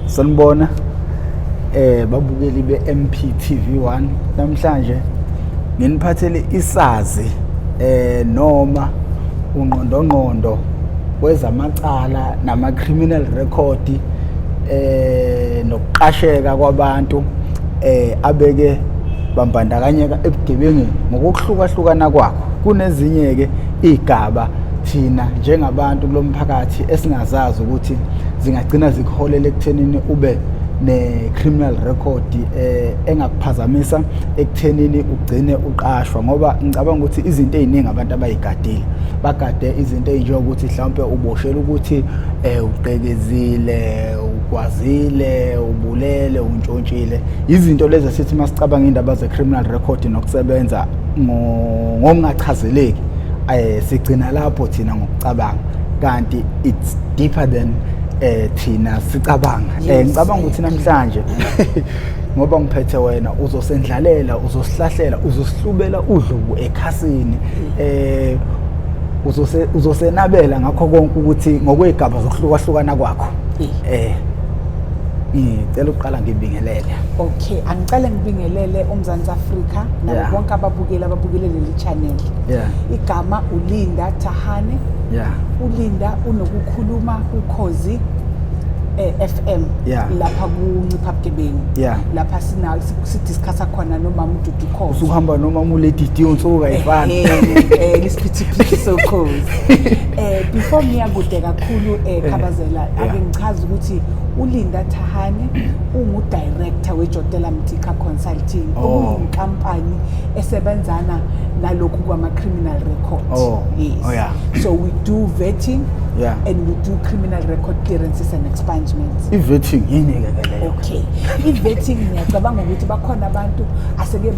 Sanibona babukeli be-MPTV1. Namhlanje nginiphathele isazi noma ungqondongqondo wezamacala nama criminal record nokuqasheka kwabantu abeke bambandakanyeka ebugebengeni ngokuhlukahlukana kwakho. Kunezinye ke igaba thina njengabantu kulomphakathi esingazazi ukuthi zingagcina zikuholela ekuthenini ube ne-criminal record engakuphazamisa ekuthenini ugcine uqashwa, ngoba ngicabanga ukuthi izinto ey'ningi abantu abayigadile bagade izinto ey'njengokuthi mhlawumpe uboshela ukuthi ugqekezile, ugwazile, ubulele, untshontshile. Izinto lezi esithi masicabanga indaba ze-criminal record nokusebenza ngokungachazeleki, sigcina lapho thina ngokucabanga, kanti it's deeper than thina sicabanga. Ngicabanga ukuthi namhlanje, ngoba ngiphethe wena, uzosendlalela, uzosihlahlela, uzosihlubela udlobu ekhasini, uzosenabela ngakho konke ukuthi ngokwezigaba zokuhlukahlukana kwakho. Ngicela ukuqala ngibingelele. Okay, angicale ngibingelele uMzansi Afrika nabo bonke ababukeli ababukele leli channel. Igama uLinda Tahane. ULinda unokukhuluma kuKhozi FM lapha kuncipha bugebengu. Lapha sina sidiscussa khona nomama uDudu Khoza. Usuhamba noma uLady D, unsuku ayifani. Lisiphithiphithi sokhozi. Before ngiya kude kakhulu, Khabazela, ake ngichaze ukuthi uLinda Tahane ungu director weJotela Mtika Consulting, okuyinkampani esebenzana nalokhu kwama criminal record. Yes. So we do vetting and we do criminal record clearances and expungements. I-vetting yini ke leyo? Okay, i-vetting, ngiyacabanga ukuthi bakhona abantu aseke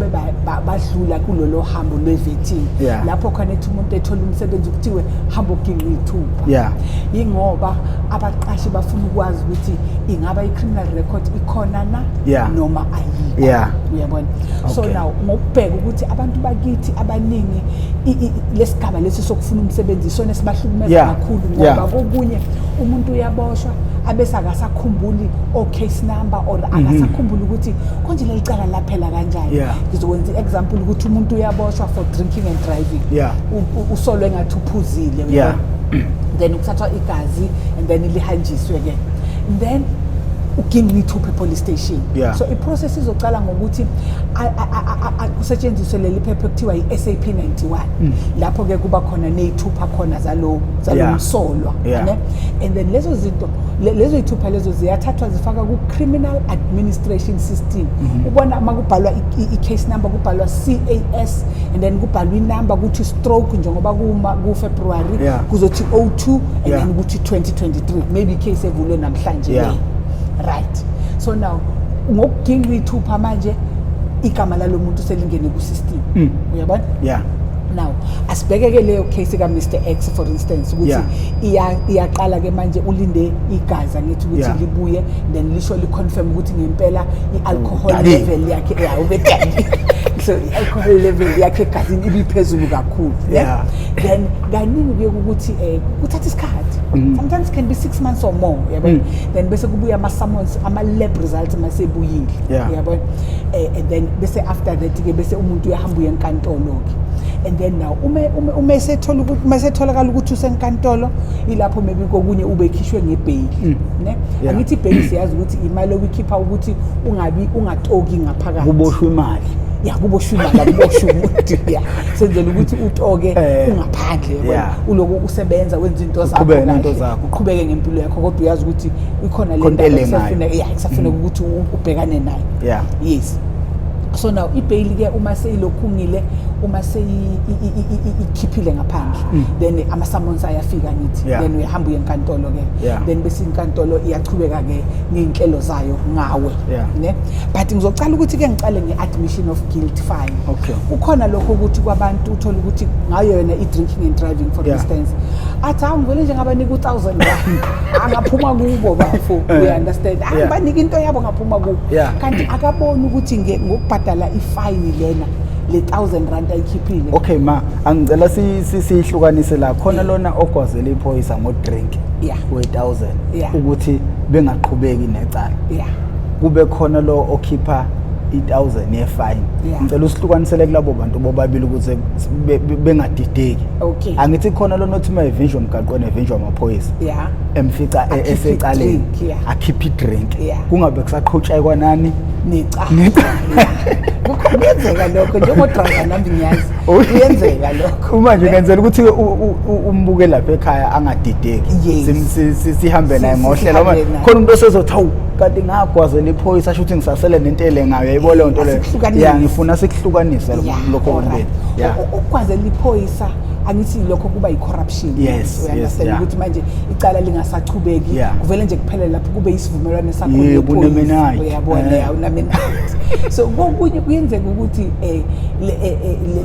badlula kulolo hambo lwe-vetting, lapho khona ethi umuntu ethola umsebenzi kuthiwe hamba uginqa iy'thupha. Yingoba abaqashi bafuna ukwazi ukuthi ingaba i-criminal record ikhona na noma ayikho. Uyabona? So now ngokubheka ukuthi abantu bakithi abaningi, lesigaba lesi sokufuna umsebenzi isona esibahlukumeza kakhulu, ngoba kokunye umuntu uyaboshwa abese akasakhumbuli o-case number or akasakhumbuli ukuthi konje leli cala laphela kanjani. Ngizokwenza i-example ukuthi umuntu uyaboshwa for drinking and driving. Usolwe ngathi uphuzile, uyabona? Then kuthathwa igazi and then lihanjiswe ke, then uginqa ithupha e-police station. So i-process izocala ngokuthi kusetshenziswe leli phepha ekuthiwa i-SAP 91, lapho ke kuba khona ney'thupha khona zalo msolwa, ne? And then lezo zinto lezo y'thupha lezo ziyathathwa zifaka ku-criminal administration system. Ubona uma kubhalwa i-case number, kubhalwa CAS and then kubhalwa inumber, kuthi stroke, njengoba kuma ku-February, kuzothi 02 and then kuthi 2023, maybe i-case evulwe namhlanje le. Right, so now ngokuginqa iy'thupha manje igama lalo muntu selingene ku-system, uyabona? Yeah. Now asibheke-ke leyo case ka-Mr X, for instance, ukuthi iyaqala ke manje, ulinde igazi, angithi, ukuthi libuye, then lisho li-confirm ukuthi ngempela i-alcohol Udaliwe. level yakhe ya ubedali, so i-alcohol level yakhe egazini ibiphezulu kakhulu, ne? Then kaningi kuye ukuthi kuthatha isikhathi, sometimes can be 6 months or more, uyabona? Then bese kubuya ama-summons, ama-lab results masebuyile, uyabona? And then bese after that ke bese umuntu uyahamba uye enkantolo ke, and then now uma esethola ukuthi, uma esetholakala ukuthi usenkantolo, ilapho maybe kokunye ubekhishwe ngebheyili, ne? Yeah. Angithi ibheyili siyazi ukuthi imali oyikhipha ukuthi ungabi ungatoki ngaphakathi. Kuboshwe imali. Ya, kuboshwe imali, akuboshwe umuntu, ya, senzela ukuthi utoke ungaphandle, yabona? Uloku usebenza, wenza into zakho Uqhubeke nento kahle, zakho. Uqhubeke ngempilo yakho, kodwa uyazi ukuthi ikhona le Khona ndaba elengayo. ekusafuneka, ya, kusafuneka ukuthi ubhekane nayo. Yes, so now ibheyili ke uma seyilokhungile, uma seyikhiphile ngaphandle, then ama-summons ayafika, ngithi. Then uyahamba uye enkantolo ke. Then bese inkantolo iyachubeka ke ngey'nhlelo zayo ngawe, ne? But ngizocala ukuthi ke ngicale nge-admission of guilt fine. Kukhona lokho ukuthi kwabantu uthola ukuthi ngayo yona i-drinking and driving, for instance, athi, "Hawu, ngivele nje ngabanika u-1000 rand, angaphuma kubo bafo." You understand? "Angibanika into yabo, ngaphuma kubo." Kanti akaboni ukuthi ngokubhadala ifayini lena, le 1000 rand ayikhiphile. Okay ma, angicela siyihlukanise la khona. Lona ogwazela iphoyisa ngodrink We-1000 ukuthi bengaqhubeki necala. Kube khona lo okhipha i-1000 ye-fine. Ngicela usihlukanisele kulabo bantu bobabili ukuze bengadideki. Okay. Angithi khona lo nothi uma evinjwa emgaqweni, evinjwa amaphoyisa, emfica Akhiphe esecaleni, i-drink, yeah. akhiphe i-drink, kungabe kusaqhutshekwa nani? Necala. Kuyenzeka lokho, njengo-driver nami ngiyazi kuyenzeka lokho. Uma nje ngenzela ukuthi umbuke lapha ekhaya angadideki. Sihambe naye ngohlelo. Sihambe naye. Khona umuntu osezothi, "Hawu, kanti ngagwazela iphoyisa, asho ukuthi ngisasele nento elengayo." Yayibona leyo nto leyo? Asikuhlukanise. Ya, ngifuna sikuhlukanise lokho kokubili. Ukugwazela iphoyisa, angithi lokho kuba i-corruption? Yes. Understand ukuthi manje icala lingasachubeki, kuvele nje kuphele lapho, kube isivumelwano sakho Yebo, nephoyisa. Unemenite. Uyabona? Ya, unamenite. So kokunye kuyenzeka ukuthi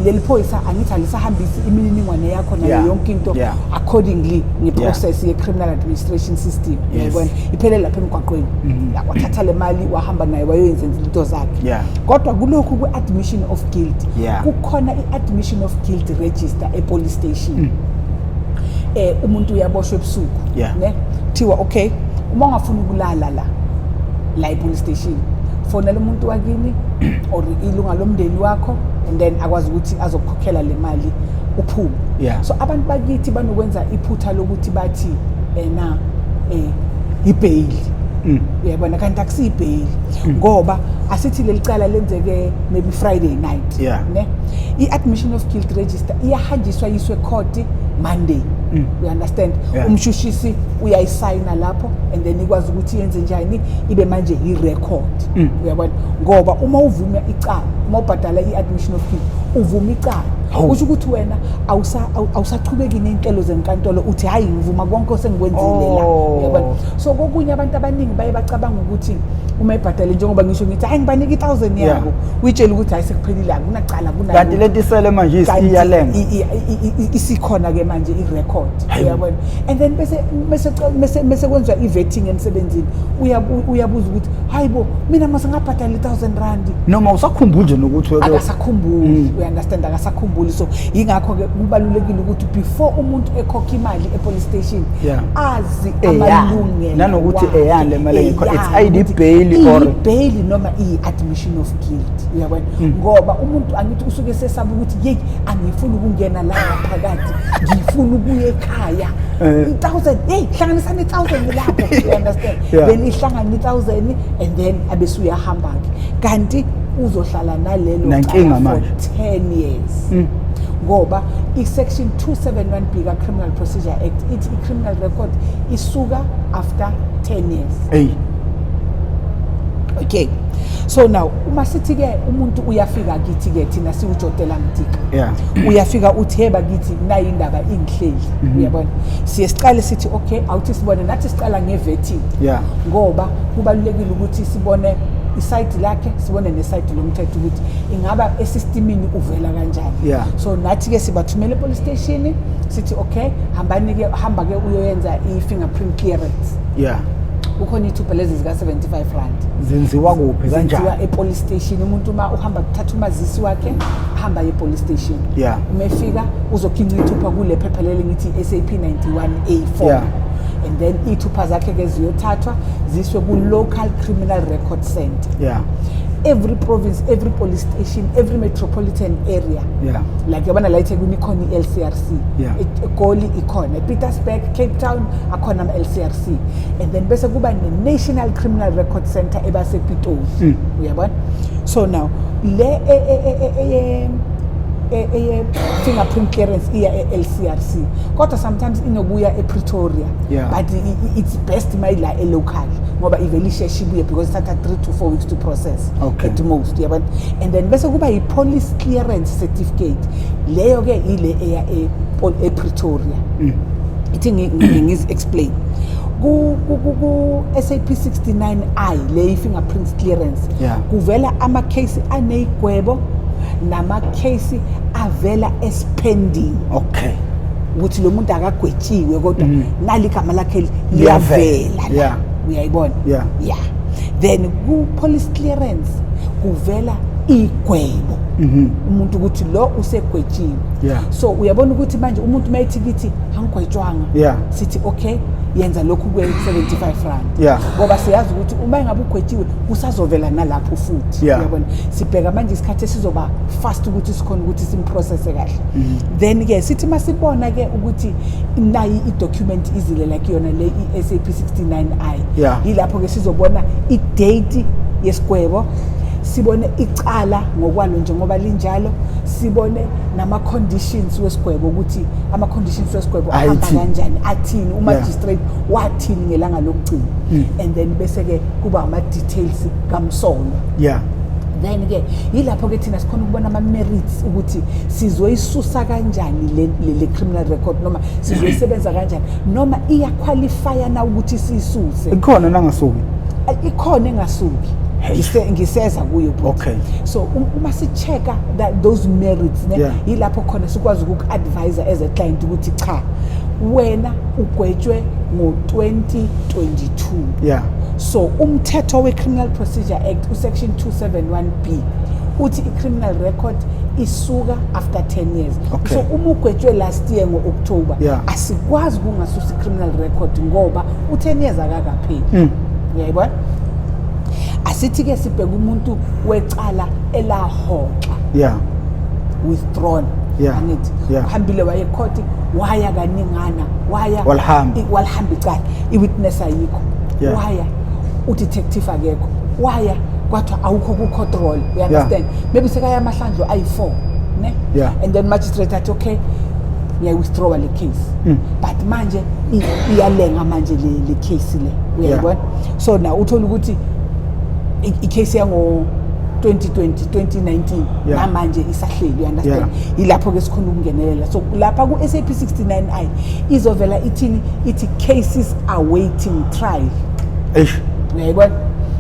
leli phoyisa, angithi alisahambisi imininingwane yakho nayo yonke into accordingly nge-process ye-criminal administration system. Uyayibona, iphele lapha emgwaqweni, la wathatha le mali, wahamba nayo, wayoyenza izinto zakhe. Kodwa kulokhu kwe-admission of guilt, kukhona i-admission of guilt register e-police station. Umuntu uyaboshwa ebusuku, ne kuthiwa, "Okay, uma ungafuni ukulala la e-police station, fonela umuntu wakini or ilunga lomndeni wakho, and then akwazi ukuthi azokukhokhela le mali, uphume." So abantu bakithi banokwenza iphutha lokuthi bathi ena ibheyili. Uyabona, kanti akusiyibheyili, ngoba asithi leli cala lenzeke maybe Friday night, ne i-admission of guilt register iyahanjiswa, yiswe court Monday. You understand? Yeah. Umshushisi uyayisayina lapho, and then ikwazi ukuthi yenze njani, ibe manje i-record. Uyabona, ngoba uma uvuma icala, uma ubhadala i-admission of guilt, uvuma icala. Hawu. Kusho ukuthi wena awusachubeki ney'nhlelo zenkantolo, uthi, "Hhayi, ngivuma konke osengikwenzile la." Uyabona? So kokunye abantu abaningi baye bacabanga ukuthi uma ebhadale, njengoba ngisho ngithi, "Hayi, ngibanika i-1000 yabo," uyitshele ukuthi, "Hayi, sekuphelile, akunacala." Kanti lento isele manje Kanti iyalenga. Isikhona-ke manje i-record. Hayi. Uyabona? And then bese kwenziwa i-vetting emsebenzini, uyabuza ukuthi, "Hayi bo, mina mase ngabhadala i-1000 rand." Noma usakhumbula nje nokuthi Akasakhumbuli. Uya-understand? Akasakhumbuli. So yingakho-ke kubalulekile ukuthi before umuntu ekhokha imali e-police station, azi Eyani. amalungelo Nanokuthi wakhe. eyani le mali engikho- it's Eyani, either ukuthi i-bail or- iyi-bail noma iyi-admission of guilt. Uyabona? Ngoba umuntu, angithi usuke sesaba ukuthi, "Yeyi, angifuni ukungena la ngaphakathi, ngifuna ukuya ekhaya. I-1000, heyi, hlanganisani i-1000 lapho." You understand? Yeah. Then ihlangane i-1000, and then abese uyahamba-ke, kanti uzohlala nalelo Nankinga cala for manje. 10 years, ngoba i-section 271B ka-Criminal Procedure Act ithi i-criminal record isuka after 10 years. Eyi. Okay, so now uma sithi-ke umuntu uyafika kithi-ke, thina siwujotela mtika, uyafika uthi, "Hey bakithi, nayi indaba ingihleli." Uyabona, siye siqale sithi, "Okay, awuthi sibone." Nathi siqala nge-vetting, ngoba kubalulekile ukuthi sibone isayidi lakhe, sibone nesayidi lomthetho, ukuthi ingaba esistimini uvela kanjani. So nathi-ke sibathumela e-police station, sithi, "Okay, hambani-ke, hamba-ke uyoyenza i-fingerprint clearance." Kukhona iy'thupha lezi zika-R75. Zenziwa kuphi, Zenziwa kanjani? e-police station. Umuntu uma uhamba, kuthatha umazisi wakhe, ahamba aye e-police station. Uma efika, uzokhinca ithupha kule phepha leli ngithi SAP 91 A4, and then iy'thupha zakhe-ke ziyothathwa ziswe ku-local criminal record center. Every province, every police station, every metropolitan area, like yabona la eThekwini ikhona i-LCRC, eGoli ikhona, ePietersburg, Cape Town akhona ama-LCRC, and then bese kuba ne-National Criminal Record Center ebasePitoli. Uyabona? So now le eye fingerprint clearance iya e-LCRC, kodwa sometimes inokuya ePretoria, but it's best mayila e-local, ngoba ivele isheshe ibuye, because ithatha 3 to 4 weeks to process at most. Uyabona? And then bese kuba yi-police clearance certificate, leyo-ke ile eya ePretoria. Ithi ngizi-explain ku SAP 69I, le fingerprint clearance, kuvela ama-case aneyigwebo nama-case avela as-pending, ukuthi lo muntu akagwetshiwe, kodwa nali igama lakhe Liyavela. liyavela la. Uyayibona? Yeah. Yeah, then ku-police clearance kuvela igwebo, umuntu ukuthi lo usegwetshiwe. So uyabona ukuthi manje umuntu uma ethi kithi, "Angigwetshwanga," sithi, "Okay, Yenza lokhu kwe-R75. Ngoba siyazi ukuthi uma engabe ugwetshiwe, kusazovela nalapho futhi. Uyabona, sibheka manje isikhathi esizoba fast ukuthi sikhona ukuthi simprocesse kahle. Then ke sithi masibona ke ukuthi nayi i-document izile, like yona le i-SAP 69I, yilapho ke sizobona i-date yesigwebo, sibone icala ngokwalo njengoba linjalo, sibone nama-conditions wesigwebo, ukuthi ama-conditions wesigwebo ahamba Ayithi. kanjani, athini umagistrate, wathini ngelanga lokugcina, and then bese-ke kuba ama-details kamsolwa. Then ke yilapho-ke thina sikhona ukubona ama-merits, ukuthi sizoyisusa kanjani le criminal record, noma sizoyisebenza kanjani, noma iyaqualifya na ukuthi siyisuse. Ikhona nangasuki? Ikhona engasuki. Hey. Ngiseza kuyo, bhuti. So uma si-check-a those merits, ne, yilapho khona sikwazi ukuku-advise as a client ukuthi cha, wena ugwetshwe ngo-2022. So umthetho we-Criminal Procedure Act, usection 271B, uthi i-criminal record isuka after 10 years. So uma ugwetshwe last year ngo-October, asikwazi ukungasusa i-criminal record ngoba u-10 years akakapheli. Uyayibona, asithi-ke sibheke umuntu wecala elahoxa, withdrawn. Angithi uhambile waye ecourt, waya kaningana, waya. Walihamba. Walihamba icala, i-witness ayikho. Waya, udetective akekho, waya kwathiwa awukho ku-court roll, you understand? Maybe sekaya amahlandlo ayi-four, ne? And then magistrate athi, "Okay, ngiyayi-withdrawa le case." But manje iyalenga manje le case le, uyayibona? So now uthola ukuthi i-case yango 2020, 2019, namanje isahleli, you understand? Yilapho ke sikhona ukungenelela. So lapha ku-SAP 69I izovela ithini? Ithi cases awaiting trial. Eish. Uyayibona?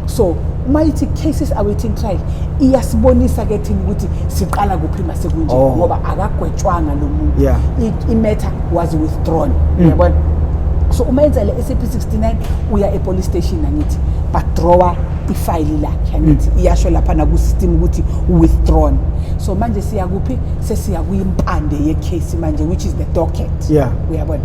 So uma ithi cases awaiting trial, iyasibonisa ke thina ukuthi siqala kuphi masekunje. Ngoba akagwetshwanga lo muntu. I-matter was withdrawn, uyabona? So uma yenza le SAP 69, uya e-police station, angithi badrawa ifayili lakhe, angithi iyasho lapha naku-system ukuthi withdrawn. So manje siya kuphi? Sesiya kuyimpande ye-case manje, which is the docket. Uyabona,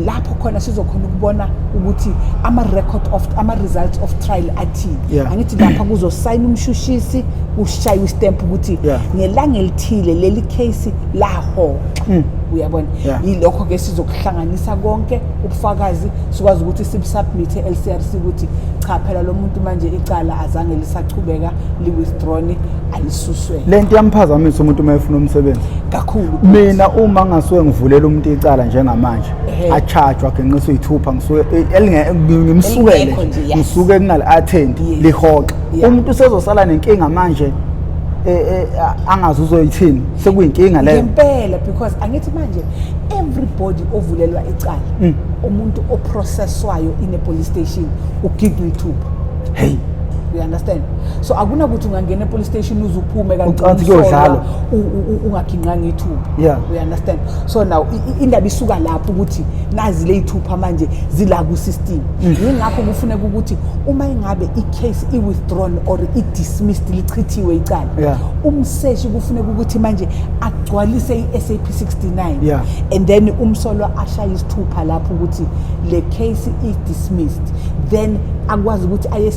lapho khona sizokhona ukubona ukuthi ama-record of ama-results of trial athini. Angithi lapha kuzosayina umshushisi, kushaywe istamp ukuthi ngelanga elithile leli case lahoxa, uyabona? Yilokho-ke sizokuhlanganisa konke ubufakazi, sikwazi ukuthi sibusubmit e-LCRC ukuthi cha, phela lo muntu manje icala azange lisachubeka, li-withdrawn, alisuswe. Lento iyamphazamisa umuntu uma efuna umsebenzi. Kakhulu. Mina uma ngasuke ngivulela umuntu icala njengamanje, achajwa, agenqiswe iy'thupha, ngisuke ngimsukele, Elingekho nje, yes. ngisuke kungali-attend, lihoxa, umuntu usezosala nenkinga manje, angazi uzoyithini, sekuyinkinga leyo. Ngempela, because angithi manje everybody ovulelwa icala, umuntu oprocesswayo in a police station, ugiqa ithupha. Hey. You understand? So akunakuthi ungangena e-police station uze uphume kanti Ucathi umsolwa kuyodlalwa. Ungaginqanga ithupha. You understand? So now indaba isuka lapho ukuthi nazi le ithupha manje zila ku-system. Yingakho kufuneka ukuthi uma ingabe i-case i-withdrawn or i-dismissed, lichithiwe icala, umseshi kufuneka ukuthi manje agcwalise i-SAP 69, and then umsolwa ashaye isithupha lapho ukuthi le case is dismissed, then akwazi ukuthi aye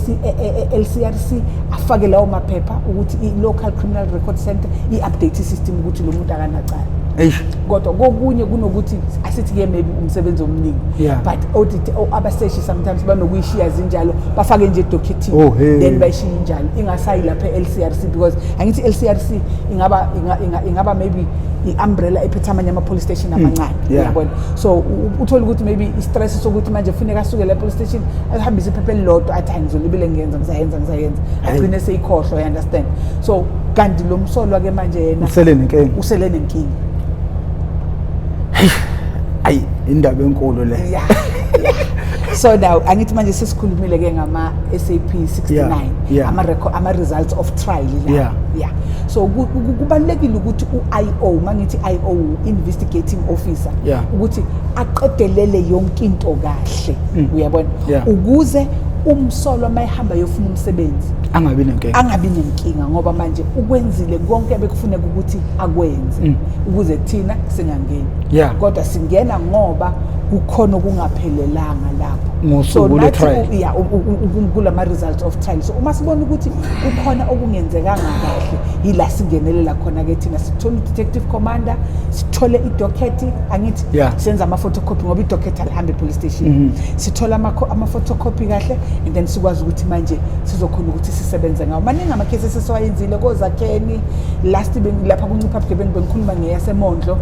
e-LCRC, afake lawo maphepha ukuthi i-Local Criminal Record Center i-update i-system ukuthi lo muntu akanacala. Eish. Kodwa kokunye kunokuthi asithi-ke maybe umsebenzi omningi, but audit abaseshi sometimes banokuyishiya zinjalo, bafake nje edocketini. Oh, hey. Then bayishiye injalo, ingasayi lapha e-LCRC, because angithi i-LCRC ingaba maybe i-umbrella ephethe amanye ama-police station amancane. Uyabona? So uthole ukuthi maybe i-stress sokuthi manje funeka asuke la police station ahambise iphepha elilodwa, athi, "Hayi, ngizolibele ngiyenza, ngizayenza, ngizayenza," agcine seyikhohlwa, you understand? So kanti lo msolwa-ke manje yena Usele nenkinga. Usele nenkinga. Ayi, indaba enkulu le. Yeah. So now angithi manje sesikhulumile ke ngama SAP 69, ama results of trial la. Yeah, so kubalulekile ukuthi u-IO, mangithi IO, investigating officer, ukuthi aqedelele yonke into kahle, uyabona? Yeah. Ukuze umsolwa mayehamba yofuna umsebenzi, Angabi nenkinga. Angabi nenkinga, ngoba manje ukwenzile konke bekufuneka ukuthi akwenze ukuze thina singangeni. Kodwa singena ngoba kukhona okungaphelelanga lapho. Ngosuku lwe-trial. Yeah, kulama results of trial. So uma sibona ukuthi kukhona okungenzekanga kahle, yila singenelela khona ke thina, sithole u-detective commander, sithole i-docket, angithi? Senza ama-photocopy, ngoba i-docket alihambe e-police station. Sithole ama-photocopy kahle, and then sikwazi ukuthi manje sizokhona ukuthi sisebenze ngawo. Maningi amakhesi esesiwayenzile kozakheni. Last lapha kuncipha bugebengu bengikhuluma ngeyasemondlo.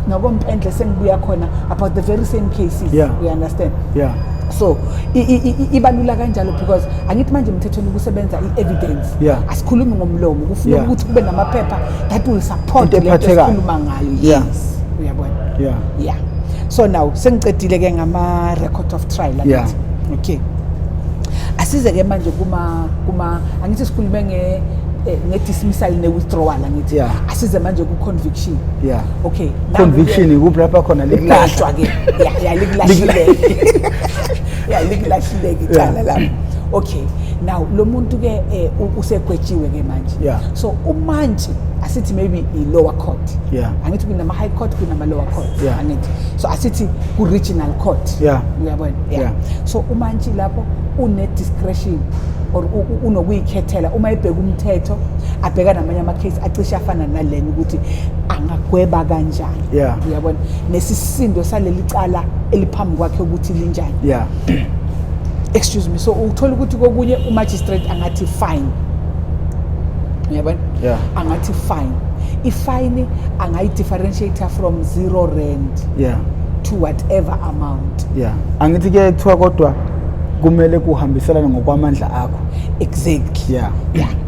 Nakompendle sengibuya khona about the very same cases. You understand? Yeah. So ibalula kanjalo, because angithi manje emthethweni kusebenza i-evidence. Asikhulumi ngomlomo, kufuneka ukuthi kube namaphepha that will support Into lento ephathekayo. esikhuluma ngayo. Yes, uyabona? Yeah. Yeah, so now sengicedile ke ngama record of trial, angithi? Okay, asize ke manje kuma angithi sikhulume nge dismissal ne withdrawal, angithi? Yeah. Asize manje ku conviction. Okay. Conviction ikuphi lapha khona likulahla? Likulashwa ke, ya, likulahlile, ya, likulahlile ke icala lapho. Okay, now lo muntu ke usegwetshiwe ke manje. So umantshi, asithi maybe i lower court, angithi kunama high court, kunama lower court, angithi? So asithi ku regional court. Uyabona? Yeah. So umantshi lapho une discretion or unokuyikhethela uma ebheka umthetho, abheka namanye ama-case acishe afana nalena, ukuthi angagweba kanjani. Uyabona, nesisindo saleli cala eliphambi kwakhe ukuthi linjani. Excuse me. So uthola ukuthi kokunye umagistrate angathi fine, uyabona? Yeah. Angathi fine, ifine angayi-differentiate from R0 to whatever amount. Yeah, angithi ke kuthiwa kodwa kumele kuhambiselane ngokwamandla akho. Exactly. Yeah,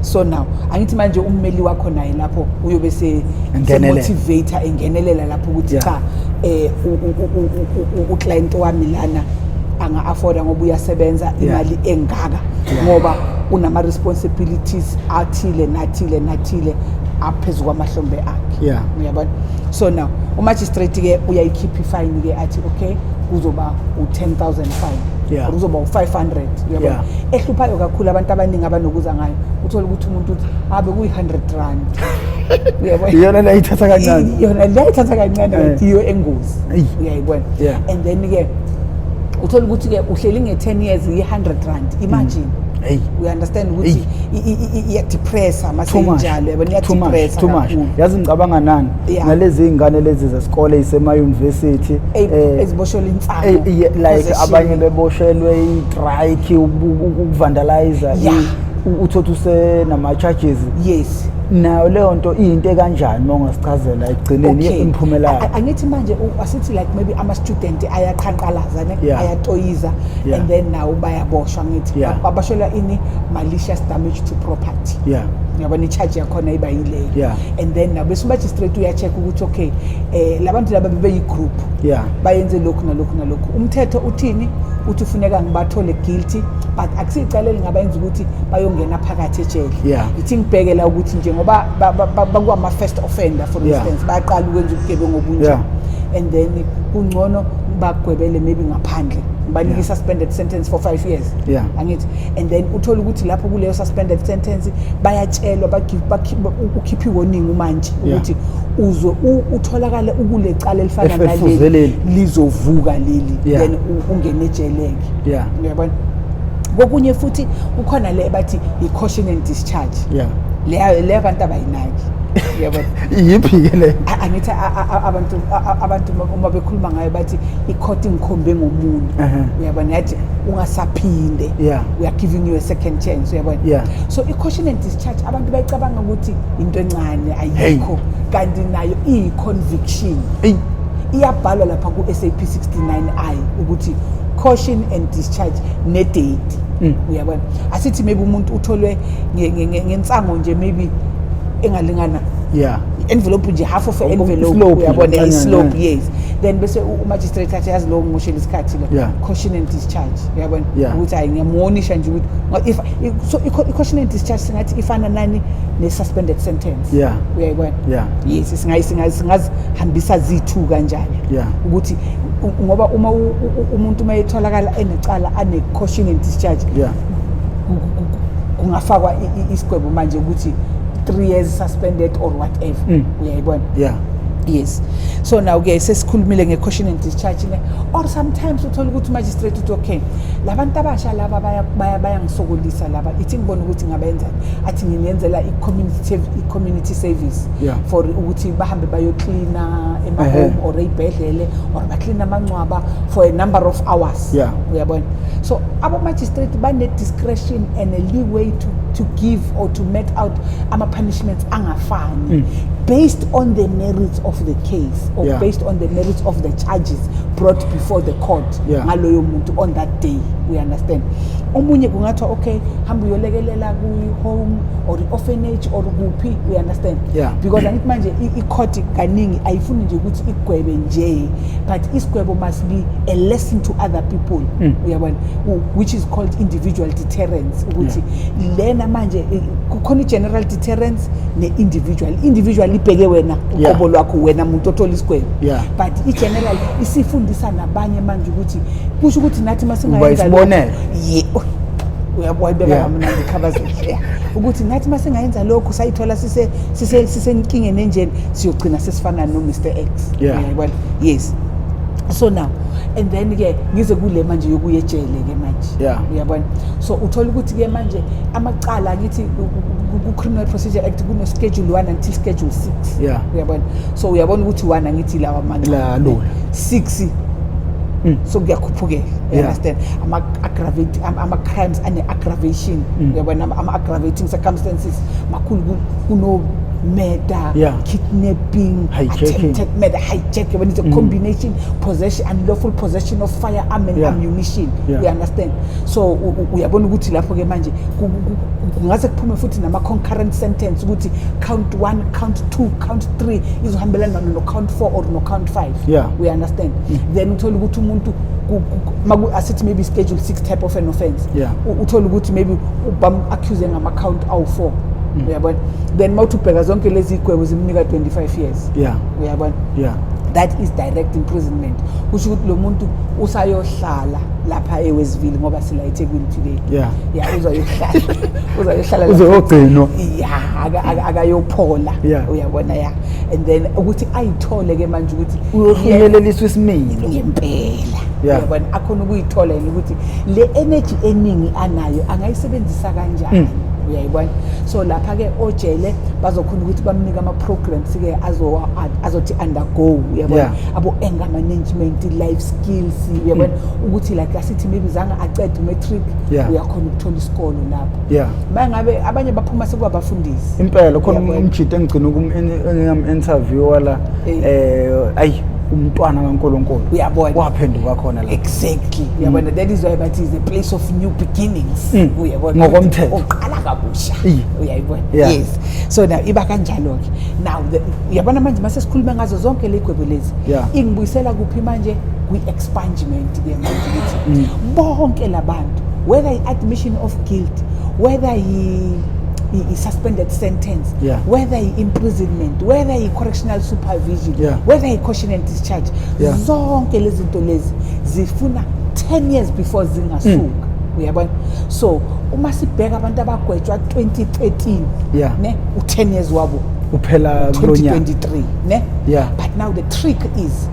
so now angithi manje ummeli wakho naye lapho uyobe se Engenelela. Motivator, engenelela lapho ukuthi cha, uclient wami lana anga afforda ngoba uyasebenza imali engaka, ngoba unama responsibilities athile nathile nathile aphezu kwamahlombe akhe. Uyabona? So now umagistrate ke uyayikhipha ifine ke, athi okay, kuzoba u-10,000 fine or kuzoba u-500, uyabona? Ehluphayo kakhulu abantu abaningi abanokuza ngayo, uthola ukuthi umuntu uthi abe kuyi-R100, uyabona? Iyona leyithatha kancane. Yona leyithatha kancane, kanti iyo engozi. Eyi. Uyayibona? Yeah. And then ke uthola ukuthi ke uhleli nge-10 years, yi-R100, imagine. Hey. We understand ukuthi iyadepressa Too much. masenjalo, yabona? Too much, Iyadepressa too much. kakhulu. Yazi ngicabanga nani? Ngalezi ingane lezi zesikole isema-university, Eziboshelwe insango, like possession. Abanye beboshelwe i-strike, ukuvandalize, uthothe usenama-charges. Nayo leyo nto iyinto ekanjani, uma ungasichazela ekugcineni imiphumela yayo? Angithi manje asithi like maybe ama-student ayaqhanqalaza, ne? Ayatoyiza, and then nawo bayaboshwa, ngithi? Baboshelwa ini? Malicious damage to property. Uyabona, i-charge yakhona iba yileyo. And then nabo bese umagistrate uya-check ukuthi okay, labantu laba bebeyi-group, bayenze lokhu nalokhu nalokhu, umthetho uthini? Uthi ufuneka ngibathole guilty, but akusiyicala elingabayenza ukuthi bayongena phakathi ejele. Ithi ngibheke la ukuthi njengoba bakwama-first offender, for instance, bayaqala ukwenza ubugebengu obunjani, and then kungcono bagwebele maybe ngaphandle, ngibanike i-suspended sentence for 5 years, angithi? And then uthole ukuthi lapho kuleyo suspended sentence bayatshelwa, ukhipha i-warning umantshi ukuthi uze utholakale ukule cala elifana Elifuze naleli, leli. lizovuka leli, then ungene ejeleke. Uyabona, kokunye futhi kukhona le bathi i-caution and discharge. Leyo abantu abayinaki, uyabona? Iyiphi-ke leyo? Angithi abantu uma bekhuluma ngayo bathi icourt ingikhombe ngomunwe. Uyabona, yathi ungasaphinde, we are giving you a second chance, uyabona? So i-caution and discharge abantu bayicabanga ukuthi into encane, ayikho, kanti nayo iyi-conviction. Eyi. Iyabhalwa lapha ku-SAP 69I ukuthi caution and discharge ne-date, uyabona? Asithi maybe umuntu utholwe ngensango nje maybe engalingana envelope nje, half of envelope, Islope nje, uyabona? kancane, Islope, yes. Then bese umagistrate athi, yazi lo ngimoshela isikhathi lo, caution and discharge, uyabona? Ukuthi hayi, ngiyamuwonisha nje ukuthi if so i-caution and discharge singathi ifana nani? Ne-suspended sentence. Uyayibona? Yeah. Yes, singazihambisa ziyi-two kanjalo, ukuthi ngoba uma umuntu uma etholakala enecala ane-caution and discharge, Kungafakwa isigwebo manje ukuthi 3 years suspended or whatever. Uyayibona? Yeah. Yes. So now ke sesikhulumile nge-caution and discharge, ne? Or sometimes uthola ukuthi magistrate uthi, "Okay, labantu abasha laba bayangisokolisa laba, ithi ngibona ukuthi ngabenzani, athi nginenzela i-community service for ukuthi bahambe bayoklina ema-home or ey'bhedlele or baklina amangcwaba for a number of hours." Uyabona? So abo-magistrate bane-discretion and a leeway to give or to mete out ama-punishments angafani based on the merits of the case or based on the merits of the charges brought before the court ngaloyo muntu on that day. We understand? Omunye kungathiwa, "Okay, hamba uyolekelela kwi-home or i-orphanage or kuphi." We understand? Yeah. Because angithi manje i-court kaningi ayifuni nje ukuthi igwebe nje, but isigwebo must be a lesson to other people. Uyabona? Which is called individual deterrence, ukuthi lena manje kukhona i-general deterrence ne-individual. Individual ibheke wena uqobo lwakho, wena muntu othola isigwebo, but i-general isifundisa nabanye manje ukuthi kusho ukuthi nathi Uba masingayenza isibonelo. Ye, uyabona? Kamnandi, Khabazela, ukuthi nathi masingayenza lokhu, sayithola sisenkingeni enjeni, siyogcina sesifana no-Mr X. Uyayibona? Yes. So now and then ke ngize kule manje yokuya ejele ke manje. Uyabona? So uthola ukuthi ke manje amacala, ngithi ku-Criminal Procedure Act kuno schedule 1 until schedule 6. Uyabona? So uyabona ukuthi 1, angithi lawa mancane. La lula. 6, so kuyakhuphukela. You understand? Ama aggravate ama crimes ane aggravation. Uyabona? Ama aggravating circumstances makhulu, kuno murder, kidnapping, hijacking. Attempted murder, hijack. When it's a combination, possession, unlawful possession of firearm and ammunition. You understand? So uyabona ukuthi lapho ke manje kungase kuphume futhi nama concurrent sentence, ukuthi count 1, count 2, count 3 izohambelana no count 4 or no count 5. We understand? Then uthola ukuthi umuntu asithi maybe schedule 6 type of an offense, uthola ukuthi maybe bam accuse ngama count awu4. Uyabona? Then mawuthi ubheka zonke lezi igwebo zimnika 25 years. Uyabona? That is direct imprisonment. Kusho ukuthi lo muntu usayohlala lapha eWestville, ngoba sila eThekwini today. Yeah, uzayohlala lapha. Uzoyogcinwa. Yeah, akayophola. Uyabona? Yeah, and then ukuthi ayithole ke manje ukuthi Uyofinyeleliswa isimilo. Ngempela. Uyabona, akhona ukuyithola yena ukuthi le energy eningi anayo angayisebenzisa kanjani. Uyayibona? So lapha ke ojele bazokhona ukuthi bamnike ama-programs ke azothi undergo. Uyabona? Abo anger management, life skills. Uyabona ukuthi like asithi maybe zange acede umatric, uyakhona ukuthola isikolo lapho. Mangabe abanye baphuma sekubabafundisi. Impela, khona Uyabona? umjito engigcina ukum-interviewa la, ayi, umntwana kaNkulunkulu. Uyabona? Waphenduka khona la. Exactly. Uyabona, that is why bathi is a place of new beginnings. Uyabona? Ngokomthetho. Uqala kabusha. Uyayibona? Yeah. Yes. So now iba kanjalo ke now uyabona manje mase sikhuluma ngazo zonke le gwebo lezi, ingibuyisela kuphi manje? Kwi-expungement ke manje, ukuthi bonke labantu, whether i-admission of guilt, whether i-suspended sentence, whether i-imprisonment, whether i-correctional supervision, whether i-caution and discharge, zonke lezi zinto lezi zifuna 10 years before zingasuka. Uyabona? So uma sibheka abantu abagwetshwa 2013, ne, u-10 years wabo Uphela kulo nyaka. 2023, ne? But now the trick is,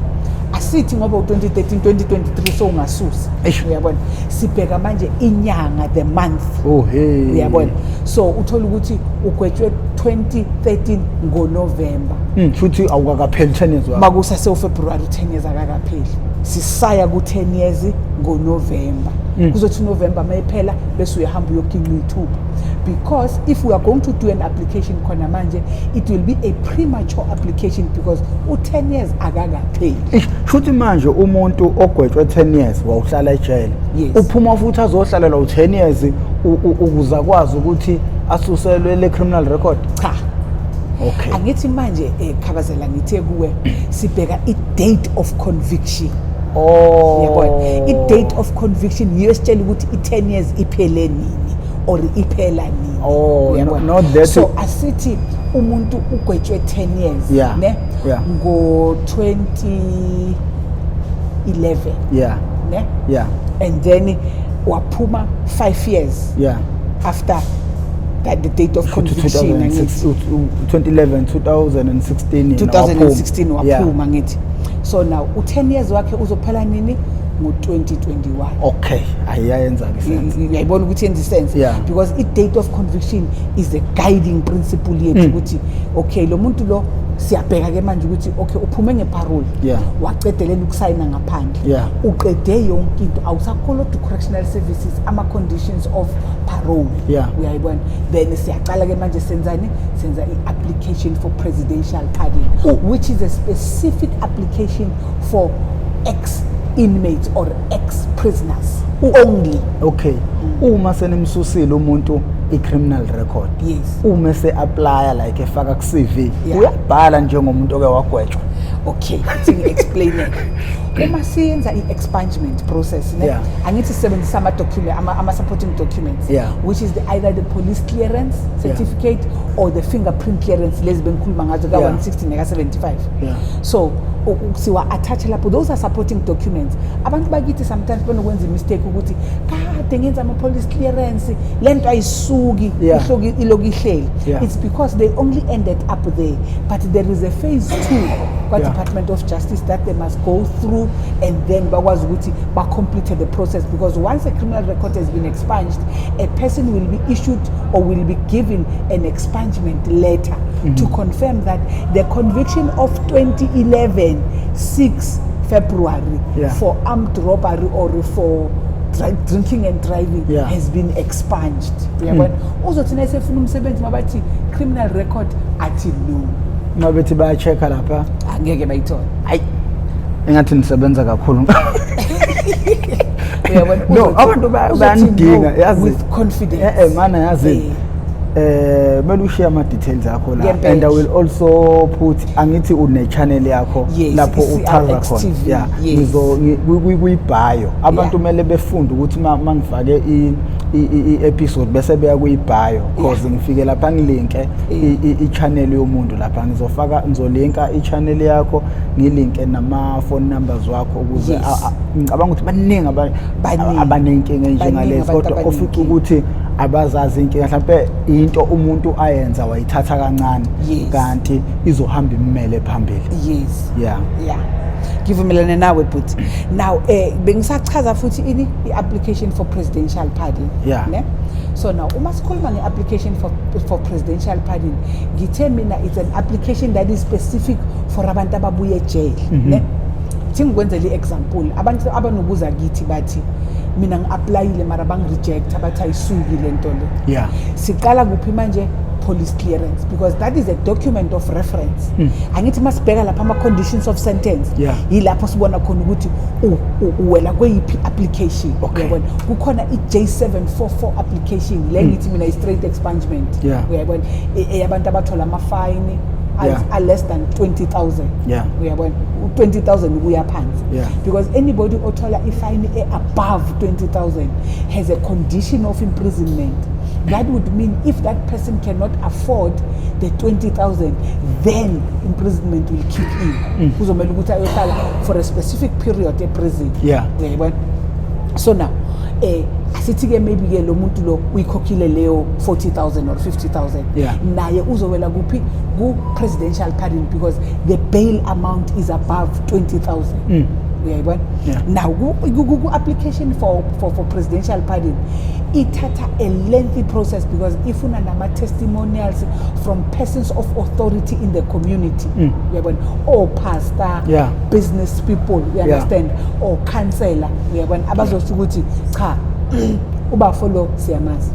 asithi ngoba u-2013, 2023, so ungasusa. Eish. Uyabona, sibheka manje inyanga, the month. Oh hey. Uyabona? So uthola ukuthi ugwetshwe 2013 ngoNovember. Futhi awukakapheli 10 years wakho. Makusase uFebruary, 10 years akakapheli, sisaya ku-10 years ngoNovember. Kuzothi uNovember mayiphela bese uyahamba uyoginqa iy'thupha, because if we are going to do an application khona manje, it will be a premature application because u-10 years akakapheli. Eish, shuthi manje umuntu ogwetshwe 10 years wawuhlala ejele. Yes. Uphuma futhi azohlalelwa u10 years ukuze akwazi ukuthi asuselwe le criminal record. Cha. Angithi manje, Khabazela, ngithe kuwe sibheka i-date of conviction. Uyabona, i-date of conviction yiyo esitshela ukuthi i-10 years iphele nini or iphela nini. Oh, Uyabona? Not that So asithi umuntu ugwetshwe 10 years, ne, ngo-2011, ne, and then waphuma 5 years after. That the date of conviction, angithi? 2011, 2016 yena. 2016. Waphuma. Yeah. Waphuma ngithi. So now u-10 years wakhe uzophela nini? Ngo-2021. Okay, ayiyayenza-ke sense. Uyayibona ukuthi yenza isense? Because i-date of conviction is a guiding principle yethu ukuthi okay, lo muntu lo siyabheka ke manje ukuthi okay, uphume ngeparole, wacedelela ukusayina ngaphandle, uqede yonke into, awusakholwa correctional services ama-conditions of parole. Uyayibona? Then siyaqala ke manje, senzani? Senza i-application for presidential pardon, which is a specific application for ex inmates or ex prisoners only. Okay, uma senimsusile umuntu i-criminal record, uma ese-applya, like efaka ku-CV, uyabhala njengomuntu oke wagwetshwa? Okay, ithi ngi-explain. Uma siyenza i-expungement process, ne, angithi sisebenzisa ama-document, ama-supporting documents, which is either the police clearance certificate or the fingerprint clearance, lezi bengikhuluma ngazo ka-160 neka-75. So siwa-attach lapho. Those are supporting documents. Abantu bakithi sometimes banokwenza imistake ukuthi kade ngenza ama-police clearance, le nto ayisuki, iloku ihleli. It's because they only ended up there, but there is a phase two kwa-Department of Justice that they must go through and then bakwazi ukuthi ba-complete the process, because once a criminal record has been expunged, a person will be issued or will be given an expungement letter to confirm that the conviction of 2011 6 February for armed robbery or for drinking and driving has been expunged. Uyabona, uzothi nasefuna umsebenzi, mabathi criminal record, athi no. Uma bethi baya-check-a lapha? Angeke bayithole. Hayi, engathi nisebenza kakhulu. Uyabona? No, abantu uzothi bayanidinga, no yazi. with confidence. Mana, yazi, kumele ushiye ama details akho la. Ngempela. And I will also put, angithi une channel yakho Yes, lapho i-CRX uchaza khona? TV, yes. Ngizo kuyi-bio abantu kumele befunde ukuthi ma ngifake i-episode bese beya kuyi-bio, cause ngifike lapha ngilinke i-channel yomuntu lapha, ngizofaka, ngizolinka i-channel yakho, ngilinke nama phone numbers wakho ukuze ngicabanga ukuthi baningi Baningi. abanenkinga Baningi enjengalezi, abantu kodwa ofica abanenkinga. ukuthi abazazi inkinga, mhlawumbe into umuntu ayenza wayithatha kancane, kanti izohamba imele phambili. Yeah, ngivumelane nawe, but now bengisachaza futhi ini, i-application for presidential pardon. Ne? So now uma sikhuluma nge-application for presidential pardon, ngithe mina it's an application that is specific for abantu ababuye ejele, ne? Thi ngikwenzela i-example, abantu abanokuza kithi bathi mina ngi-applyile mara bangi-reject, bathi ayisuki le nto le. Siqala kuphi manje? Police clearance, because that is a document of reference. Angithi masibheka lapha ama-conditions of sentence, yilapho sibona khona ukuthi uwela kweyiphi application. Uyabona, kukhona i-J744 application le ngithi mina i-straight expungement. Uyayibona? Eyabantu abathola amafayini a-less than 20,000. Uyabona, u-20,000 ukuya phansi, because anybody othola ifine e-above 20,000 has a condition of imprisonment. That would mean if that person cannot afford the 20,000, then imprisonment will kick in. Kuzomele ukuthi ayohlala for a specific period eprison. Uyayibona? So now asithi ke maybe ke lo muntu lo uyikhokhile leyo 40,000 or 50,000. Naye uzowela kuphi? Ku presidential pardon, because the bail amount is above 20,000. Uyayibona? Yeah. Now ku application for presidential pardon ithatha a lengthy process, because ifuna nama testimonials from persons of authority in the community. Uyabona, or pastor, business people, you understand, or councillor, uyabona, abazosho ukuthi cha, ubafo lo siyamazi,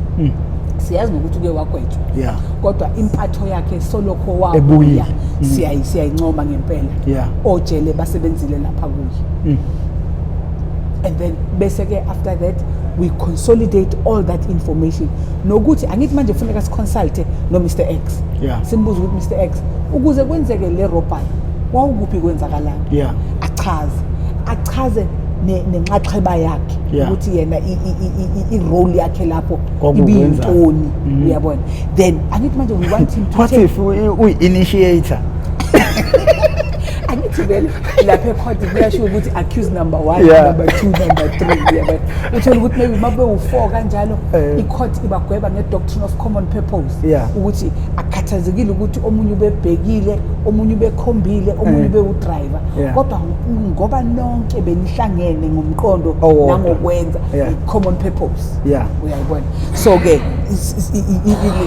siyazi nokuthi uke wagwetshwa, kodwa impatho yakhe solokho wabuya, Ebuyile. siyayincoma ngempela. Ojele basebenzile lapha kuye. And then bese ke after that we consolidate all that information, nokuthi angithi manje kufuneka siconsulte no Mr X, simbuze ukuthi Mr X, ukuze kwenzeke le robbery wawukuphi, kwenzakalani? Achaze nenxaxheba yakhe, ukuthi yena i-role yakhe lapho Kwakukwenzani? ibiyintoni. Uyabona? Then angithi manje we want him to What take if uyi-initiator? Angithi vele lapha ecourt kuyasho ukuthi accused number 1, number 2, number 3, yabona. Uthola ukuthi maybe mabe u4 kanjalo, icourt ibagweba nge-doctrine of common purpose, ukuthi akukhathazekile ukuthi omunye ubebhekile, omunye ubekhombile, omunye ube-udriver, kodwa ngoba nonke benihlangene ngomqondo Owodwa. nangokwenza, common purpose. Uyayibona? So ke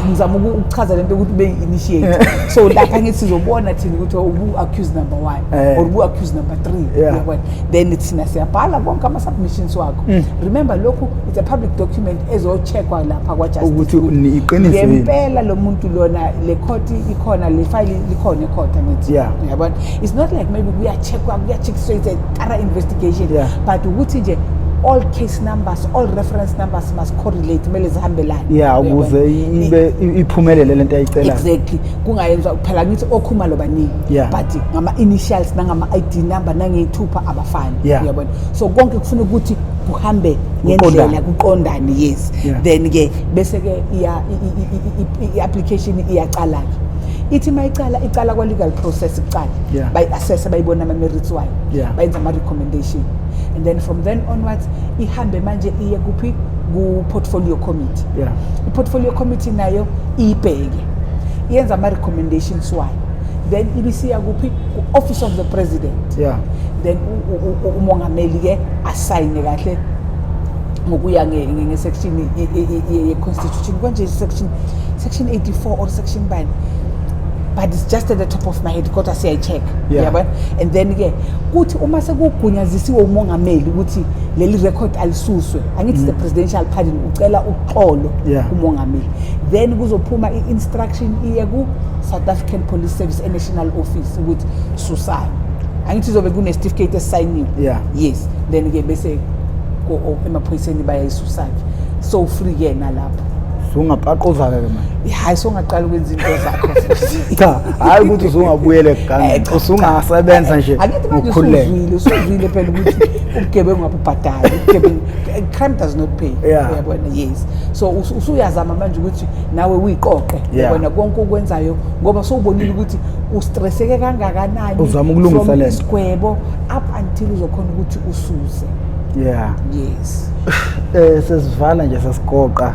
ngizama ukuchaza lento ukuthi ube-initiate. So lapha ngithi sizobona thina ukuthi ubu-accused number 1 or ubu-accused number 3, uyabona? Then thina siyabhala konke ama-submissions wakho. Remember, lokhu it's a public document ezo-check-wa lapha kwa-justice Ukuthi iqiniso yini. Ngempela lo muntu lona, le court ikhona, le file likhona ecourt, angithi? Uyabona, it's not like maybe kuya-check-wa, kuya-check, it's a thorough investigation, but ukuthi nje all case numbers, all reference numbers must correlate, kumele zihambelane. Uyabona? Ukuze ibe iphumelele lento ayicelayo. Exactly, kungayenzwa phela. Ngithi oKhumalo baningi, but ngama-initials nangama-ID number nangey'thupha abafani. Uyabona? So konke kufuna ukuthi kuhambe Kuqondane. ngendlela, kuqondane, yes. Then ke bese ke iya i-application iyacala-ke. Ithi uma icala, icala kwa-legal process kucala, bayi-assesse, bayibona ama-merits wayo, bayenza ama-recommendation, and then from then onwards ihambe manje iye kuphi? Ku-portfolio committee. I-portfolio committee nayo iyibheke, iyenza ama-recommendations wayo, then ibisiya kuphi? Ku-Office of the President. Then umongameli ke asayine kahle ngokuya nge-section ye-constitution konje, section 84 or section bani, but it's just at the top of my head, kodwa siyayi-check. Uyabona? And then ke kuthi uma sekugunyazisiwe umongameli ukuthi leli record alisuswe, angithi the presidential pardon, ucela uxolo kumongameli, then kuzophuma i-instruction iye ku-South African Police Service e-national office ukuthi susani. Angithi izobe kune-certificate esisayiniwe? Yes. Then ke bese emaphoyiseni bayayisusa-ke, so free ke nalapho. Sungaqaquza-ke ke manje. Hayi, songaqala ukwenza into zakho futhi. Cha, hhayi ukuthi usungabuyela ekugangeni. Cha, Usungasebenza nje Angithi manje ngokukhululeka. usuzwile phela ukuthi ubugebengu abubhadali, ubugebengu, crime does not pay. Uyabona? Yes. So usuyazama manje ukuthi nawe uyiqoqe, uyabona, konke okwenzayo, ngoba sowubonile ukuthi ustresseke kangakanani Uzama ukulungisa from lento. isigwebo up until uzokhona ukuthi ususe. Yes. Sesivala nje, sesigoqa.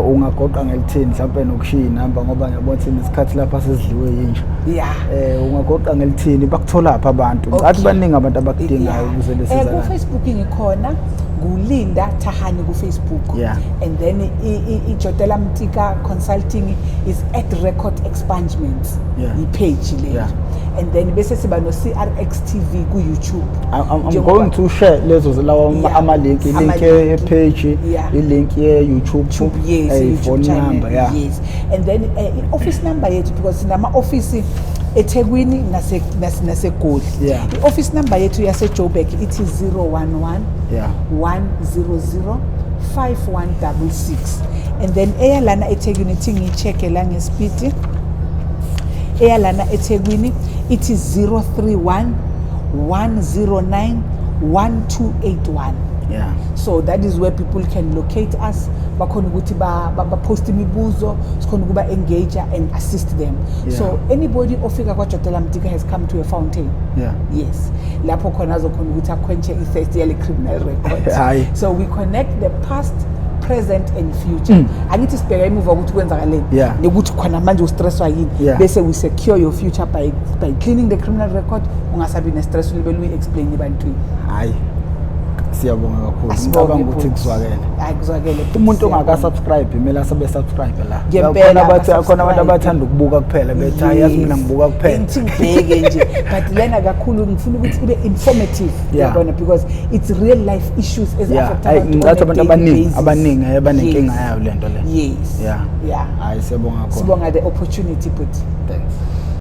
Ungagoqa ngelithini mhlawumbe nokushiya inamba, ngoba ngiyabona ukuthi nesikhathi lapha sesidliwe yinja. Ungagoqa ngelithini, bakutholaphi abantu? Ngathi baningi abantu abakudingayo ukuze lesizakale. Ku-Facebook ngikhona, nguLinda Thahane ku-Facebook. And then iJotela Mtika Consulting is @RecordExpungement, i-page leyo. And then bese siba no-CRX TV ku-YouTube. I'm going to share lezo lawa ama-link, i-link Ama-link. ye-page, i-link ye-YouTube, YouTube, yes, YouTube phone channel, number, yeah. Yes. And then i-office number yethu, because sinama-office eThekwini naseGoli. I-office number yethu yaseJoburg ithi 011 100 5166, and then eyalana eThekwini ithi, ngiyi-check-e la ngesipidi, eyalana eThekwini ithi 031 109 1281. So that is where people can locate us, bakhona ukuthi ba-post imibuzo, sikhona ukuba engage and assist them. So anybody ofika kwaJotela Mtika has come to a fountain. Yes, lapho khona azokhona ukuthi a-quench-e i-thirst yale criminal record. Hhayi. So we connect the past, present and future. Angithi sibheka emuva ukuthi kwenzakaleni nekuthi khona manje u-stresswa yini, bese we secure your future by cleaning the criminal record, ungasabi ne-stress ulibele uyi-explain ebantwini. Hayi, siyabonga kakhulu. Asibonge, Ngicabanga ukuthi bhuti. kuzwakele. Hayi, kuzwakele, bhuti, Umuntu siyabonga. ongaka-subscribe kumele asabe subscribe la. Ngempela, Khona abathi, khona abantu aba-subscribe. abathanda ukubuka kuphela, bethi, "Hayi, yazi mina ngibuka kuphela." Ngithi ngibheke nje, but lena kakhulu ngifuna ukuthi ibe informative, uyabona, because it's real life issues ezi-affect Hayi, abantu ngicathi on a abantu daily abaningi basis. abaningi abanenkinga yayo lento le. Yes. Hayi, siyabonga kakhulu. Sibonga the opportunity, but Thanks.